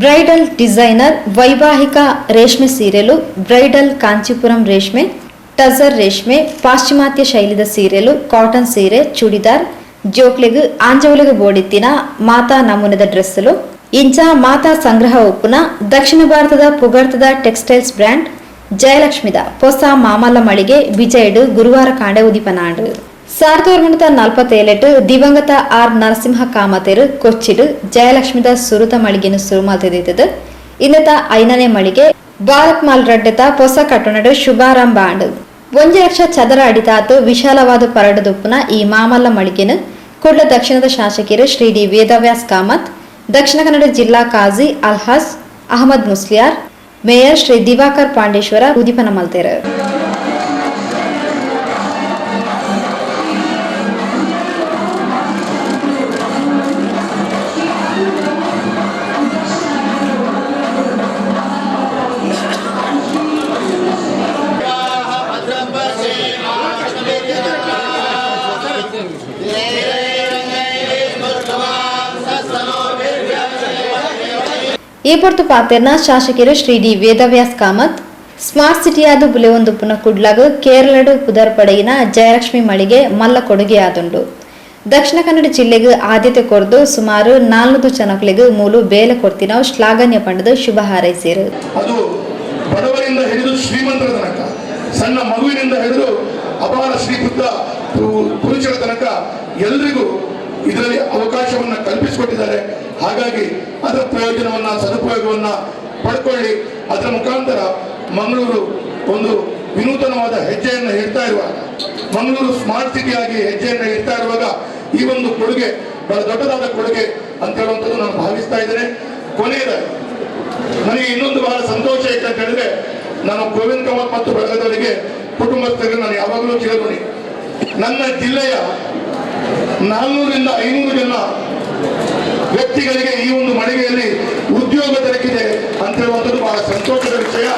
Bridal designer ವೈವಾಹಿಕ ರೇಷ್ಮೆ ಸೀರೆಲು, bridal Kanchipuram ರೇಷ್ಮೆ, ಟಸರ್ ರೇಷ್ಮೆ, ಪಾಶ್ಚಿಮಾತ್ಯ ಶೈಲಿದ ಸೀರೆಲು, ಕಾಟನ್ ಸೀರೆ, ಚೂಡಿದಾರ್, ಜೋಕ್ಲೆಗ್ ಆಂಜವುಲೆಗ್ ಬೋಡಿತ್ತಿನ ಮಾತಾ ನಮೂನೆದ ಡ್ರೆಸ್ಸುಲು, ಇಂಚ ಮಾತಾ ಸಂಗ್ರಹ ಉಪ್ಪುನ ದಕ್ಷಿಣ ಭಾರತದ ಪುಗರ್ತದ ಟೆಕ್ಸ್ಟೈಲ್ಸ್ ಬ್ರ್ಯಾಂಡ್ ಜಯಲಕ್ಷ್ಮಿದ ಪೊಸ ಮಾಮಲ್ಲ ಮಳಿಗೆ ಬಿಜೈಡ್ ಗುರುವಾರ ಕಾಂಡೆ ಉದಿಪನಾಂಡ್. 1947ಟ್ ದಿವಂಗತ ಆರ್ ನರಸಿಂಹ ಕಾಮತೆರು ಕೊಚ್ಚಿಡ್ ಜಯಲಕ್ಷ್ಮಿದ ಸುರುತ ಮಳಿಗೆನು ಸುರು ಮಲ್ತಿದ್ದಿತ್ತದು. ಇನ್ನತ 5ನೇ ಮಳಿಗೆ ಭಾರತ್ ಮಾಲ್ ರಡ್ಡೆತ ಪೊಸ ಕಟ್ಟಣಡ್ ಶುಭಾರಂಭ ಆಂಡ್. 1 ಲಕ್ಷ ಚದರ ಅಡಿತಾತ್ ವಿಶಾಲವಾದ ಪರಡುದುಪ್ಪುನ ಈ ಮಾಮಲ್ಲ ಮಳಿಗೆನು ಕುಡ್ಲ ದಕ್ಷಿಣದ ಶಾಸಕರು ಶ್ರೀ ಡಿ ವೇದವ್ಯಾಸ್ ಕಾಮತ್, ದಕ್ಷಿಣ ಕನ್ನಡ ಜಿಲ್ಲಾ ಕಾಜಿ ಅಲ್ಹಾಜ್ ಅಹಮದ್ ಮುಸ್ಲಿಯಾರ್, ಮೇಯರ್ ಶ್ರೀ ದಿವಾಕರ್ ಪಾಂಡೇಶ್ವರ ಉದಿಪನ ಮಲ್ತೆರು. ಈ ಪೊರ್ತು ಪಾತೆರ್ನ ಶಾಸಕರು ಶ್ರೀ ಡಿ ವೇದವ್ಯಾಸ್ ಕಾಮತ್, ಸ್ಮಾರ್ಟ್ ಸಿಟಿಯಾದ ಬುಲೆವೊಂದುಪ್ಪುನ ಕುಡ್ಲಗ್ ಕೇರಳಡ್ ಪುದರ್ ಪಡೆಯಿನ ಜಯಲಕ್ಷ್ಮಿ ಮಳಿಗೆ ಮಲ್ಲ ಕೊಡುಗೆಯಾದುಂಡು. ದಕ್ಷಿಣ ಕನ್ನಡ ಜಿಲ್ಲೆಗೆ ಆದ್ಯತೆ ಕೊರ್ದು ಸುಮಾರು 400 ಜನಕ್ಲೆಗ್ ಮೂಲು ಬೇಲೆ ಕೊರ್ತಿನವು ಶ್ಲಾಘನ್ಯ ಪಂಡದು ಶುಭ ಹಾರೈಸಿರು. ಅದು ಬಡವರಿಂದ ಹಿಡಿದು ಶ್ರೀಮಂತರ ತನಕ, ಸಣ್ಣ ಮಗುವಿನಿಂದ ಹಿಡಿದು ಅಪಾರ ಶ್ರೀಬುದ್ಧ ಪುರುಷರ ತನಕ ಎಲ್ರಿಗೂ ಇದರಲ್ಲಿ ಅವಕಾಶವನ್ನ ಕಲ್ಪಿಸಿಕೊಟ್ಟಿದ್ದಾರೆ. ಹಾಗಾಗಿ ಅದರ ಪ್ರಯೋಜನವನ್ನ, ಸದುಪಯೋಗವನ್ನ ಪಡ್ಕೊಳ್ಳಿ. ಅದರ ಮುಖಾಂತರ ಮಂಗಳೂರು ಒಂದು ವಿನೂತನವಾದ ಹೆಜ್ಜೆಯನ್ನು ಇಡ್ತಾ ಇರುವಾಗ, ಮಂಗಳೂರು ಸ್ಮಾರ್ಟ್ ಸಿಟಿಯಾಗಿ ಹೆಜ್ಜೆಯನ್ನು ಇಡ್ತಾ ಇರುವಾಗ, ಈ ಒಂದು ಕೊಡುಗೆ ಬಹಳ ದೊಡ್ಡದಾದ ಕೊಡುಗೆ ಅಂತ ಹೇಳುವಂಥದ್ದು ನಾನು ಭಾವಿಸ್ತಾ ಇದ್ದೇನೆ. ಕೊನೆಯದಾಗಿ ನನಗೆ ಇನ್ನೊಂದು ಬಹಳ ಸಂತೋಷ ಯಾಕಂತ ಹೇಳಿದ್ರೆ, ನಾನು ಗೋವಿಂದ ಕಾಮತ್ ಮತ್ತು ಬಳಗದವರಿಗೆ, ಕುಟುಂಬಸ್ಥರಿಗೆ ನಾನು ಯಾವಾಗಲೂ ಚಿರಋಣಿ. ನನ್ನ ಜಿಲ್ಲೆಯ 400ರಿಂದ 500 ಜನ ವ್ಯಕ್ತಿಗಳಿಗೆ ಈ ಒಂದು ಮಳಿಗೆಯಲ್ಲಿ ಉದ್ಯೋಗ ದೊರಕಿದೆ ಅಂತ ಹೇಳುವಂಥದ್ದು ಬಹಳ ಸಂತೋಷದ ವಿಷಯ.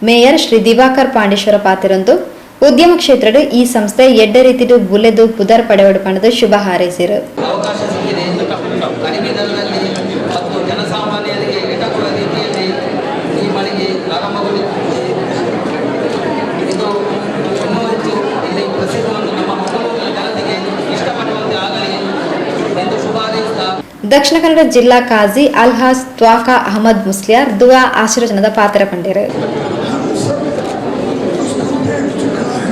ಮೇಯರ್ ಶ್ರೀ ದಿವಾಕರ್ ಪಾಂಡೇಶ್ವರ ಪಾತೆರೊಂದು ಉದ್ಯಮ ಕ್ಷೇತ್ರದ ಈ ಸಂಸ್ಥೆ ಎಡ್ಡೆ ರೀತಿಡು ಬುಲೆದು ಪುದರ್ ಪಡೆವಡು ಪಂಡದು ಶುಭ ಹಾರೈಸಿರು. ಅವಕಾಶ ಸಿಕ್ಕಿದೆ. ಕಡಿಮೆ ದರದಲ್ಲಿ ಮತ್ತು ಜನಸಾಮಾನ್ಯರಿಗೆ ಎಟಕುವ ರೀತಿಯಲ್ಲಿ ಈ ಮಳಿಗೆ ಪ್ರಾರಂಭಗೊಂಡಿದೆ. ಇದು ಇನ್ನೂ ಹೆಚ್ಚು ಇಲ್ಲಿ ಪ್ರಸಿದ್ಧವನ್ನು ನಮ್ಮ ಮಂಗಳೂರಿನ ಜನತೆಗೆ ಇಷ್ಟಪಡುವಂತೆ ಆಗಲಿ ಎಂದು ಶುಭ ಹಾರೈಸ್ತಾ. ದಕ್ಷಿಣ ಕನ್ನಡ ಜಿಲ್ಲಾ ಕಾಜಿ ಅಲ್ಹಾಜ್ ತ್ವಾಕಾ ಅಹಮದ್ ಮುಸ್ಲಿಯಾರ್ ದುವಾ ಆಶೀರ್ವಚನದ ಪಾತ್ರ ಪಂಡೇರು. हम सब उसको देख चुका है।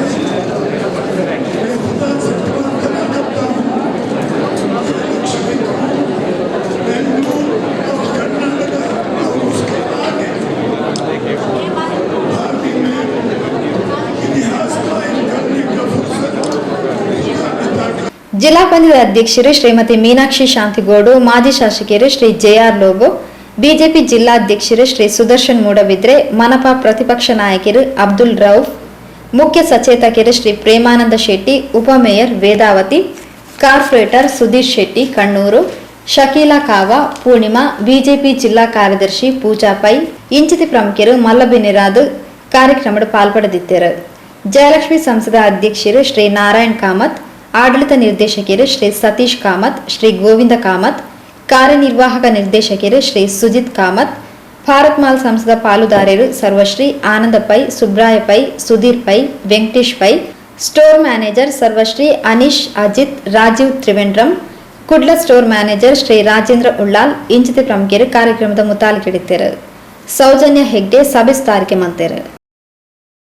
मैं खुदा से प्रार्थना करता हूँ कि लक्ष्मी को बेंगलुरु और कर्नाटका और उसके आगे भारत में इतिहास कायम करने का फुर्सत खुदा अता करे। ಜಿಲ್ಲಾ ಪಂಚಾಯತ್ ಅಧ್ಯಕ್ಷರು ಶ್ರೀಮತಿ ಮೀನಾಕ್ಷಿ ಶಾಂತಿಗೋಡು, ಮಾಜಿ ಶಾಸಕರು ಶ್ರೀ ಜೆಆರ್ ಲೋಬೋ, ಬಿಜೆಪಿ ಜಿಲ್ಲಾಧ್ಯಕ್ಷರು ಶ್ರೀ ಸುದರ್ಶನ್ ಮೂಡಬಿದ್ರೆ, ಮನಪಾ ಪ್ರತಿಪಕ್ಷ ನಾಯಕರು ಅಬ್ದುಲ್ ರೌಫ್, ಮುಖ್ಯ ಸಚೇತಕರು ಶ್ರೀ ಪ್ರೇಮಾನಂದ ಶೆಟ್ಟಿ, ಉಪಮೇಯರ್ ವೇದಾವತಿ, ಕಾರ್ಪೊರೇಟರ್ ಸುಧೀರ್ ಶೆಟ್ಟಿ ಕಣ್ಣೂರು, ಶಕೀಲಾ ಕಾವಾ, ಪೂರ್ಣಿಮಾ, ಬಿಜೆಪಿ ಜಿಲ್ಲಾ ಕಾರ್ಯದರ್ಶಿ ಪೂಜಾ ಪೈ ಇಂಚಿತಿ ಪ್ರಮುಖರು ಮಲ್ಲಬಿನಿರಾದ್ ಕಾರ್ಯಕ್ರಮದ ಪಾಲ್ಪಡೆದಿದ್ದರು. ಜಯಲಕ್ಷ್ಮಿ ಸಂಸ್ಥೆದ ಅಧ್ಯಕ್ಷರು ಶ್ರೀ ನಾರಾಯಣ್ ಕಾಮತ್, ಆಡಳಿತ ನಿರ್ದೇಶಕರು ಶ್ರೀ ಸತೀಶ್ ಕಾಮತ್, ಶ್ರೀ ಗೋವಿಂದ ಕಾಮತ್, ಕಾರ್ಯನಿರ್ವಾಹಕ ನಿರ್ದೇಶಕರು ಶ್ರೀ ಸುಜಿತ್ ಕಾಮತ್, ಭಾರತ್ ಮಾಲ್ ಸಂಸ್ಥೆದ ಪಾಲುದಾರರು ಸರ್ವಶ್ರೀ ಆನಂದ pi, Subraya pi, Sudhir pi, Venkatesh pi, store manager ಸರ್ವಶ್ರೀ Anish Ajit, Rajiv ತ್ರಿವೆಂಡ್ರಂ, Kudla store manager Shri Rajendra Ullal ಇಂಚಿತಿ ಪ್ರಮುಖರು ಕಾರ್ಯಕ್ರಮದ ಮುತಾಲಿಕಿಡಿತ್ತರು. ಸೌಜನ್ಯ ಹೆಗ್ಡೆ ಸಭೆ ತಾರಿಕೆ ಮಂತೇರು.